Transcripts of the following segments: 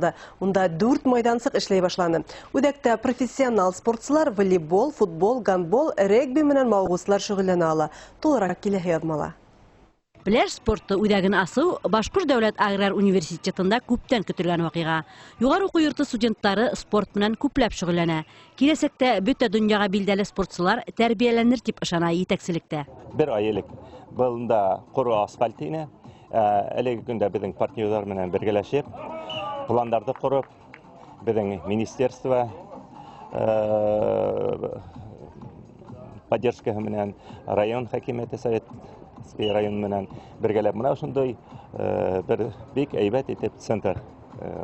асылды. Унда дүрт майҙансыҡ эшләй башланы. Үҙәктә профессионал спортсылар волейбол, футбол, гандбол, регби менән мауығыусылар шөғөлләнә ала. Тулыраҡ киләһе яҙмала. Пляж спорты үҙәген асыу Башҡорт дәүләт аграр университетында күптән көтөлгән ваҡиға. Юғары уҡыу йорто студенттары спорт менән күпләп шөғөлләнә. Киләсәктә бөтә донъяға билдәле спортсылар тәрбиәләнер тип ышана етәкселектә. Бер ай элек бында ҡоро асфальт ине. Әлеге көндә беҙҙең партнерҙар менән бергәләшеп, пландарҙы ҡороп, беҙҙең министерство поддержкаһы менән район хакимиәте, Советский район менән бергәләп мына ошондай бер бик әйбәт итеп центр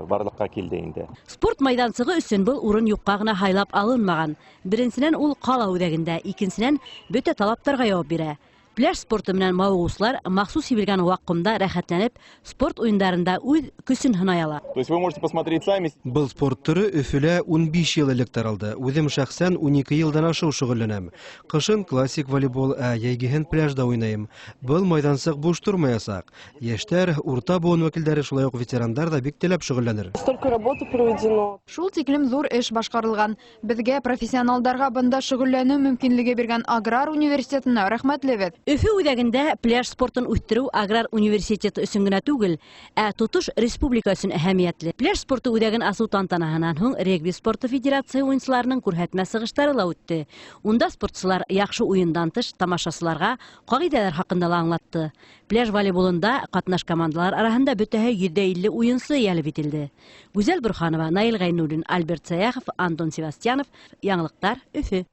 барлыҡҡа килде инде. Спорт майҙансығы өсөн был урын юҡҡа ғына һайлап алынмаған. Беренсенән, ул ҡала үҙәгендә, икенсенән, бөтә талаптарға яуап бирә. Пляж спорты менән мауығыусылар махсус һибелгән ваҡ ҡомда рәхәтләнеп, спорт уйындарында үҙ көсөн һынай ала. То есть вы можете посмотреть сами. Был спорт төрө Өфөлә 15 йыл элек таралды. Үҙем шәхсән 12 йылдан ашыу шөғөлләнәм. Ҡышын классик волейбол, ә йәйгеһен пляжда уйнайым. Был майҙансыҡ буш тормаясаҡ. Йәштәр, урта быуын вәкилдәре, шулай уҡ ветерандар ҙа бик теләп шөғөлләнер. Столько работы проведено. Шул тиклем ҙур эш башҡарылған. Беҙгә, профессионалдарға, бында шөғөлләнеү мөмкинлеге биргән аграр университетына рәхмәтлебеҙ. Өфө үҙәгендә пляж спортын үҫтереү аграр университеты өсөн генә түгел, ә тотош республика өсөн әһәмиәтле. Пляж спорты үҙәген асыу тантанаһынан һуң регби спорты федерацияһы уйынсыларының күрһәтмә сығыштары ла үтте. Унда спортсылар яҡшы уйындан тыш тамашасыларға ҡағиҙәләр хаҡында ла аңлатты. Пляж волейболында ҡатнаш командалар араһында бөтәһе 150 уйынсы йәлеп ителде. Гүзәл Бурханова, Наил Ғәйнуллин, Альберт Саяхов, Антон Севастьянов. Яңылыҡтар, Өфө.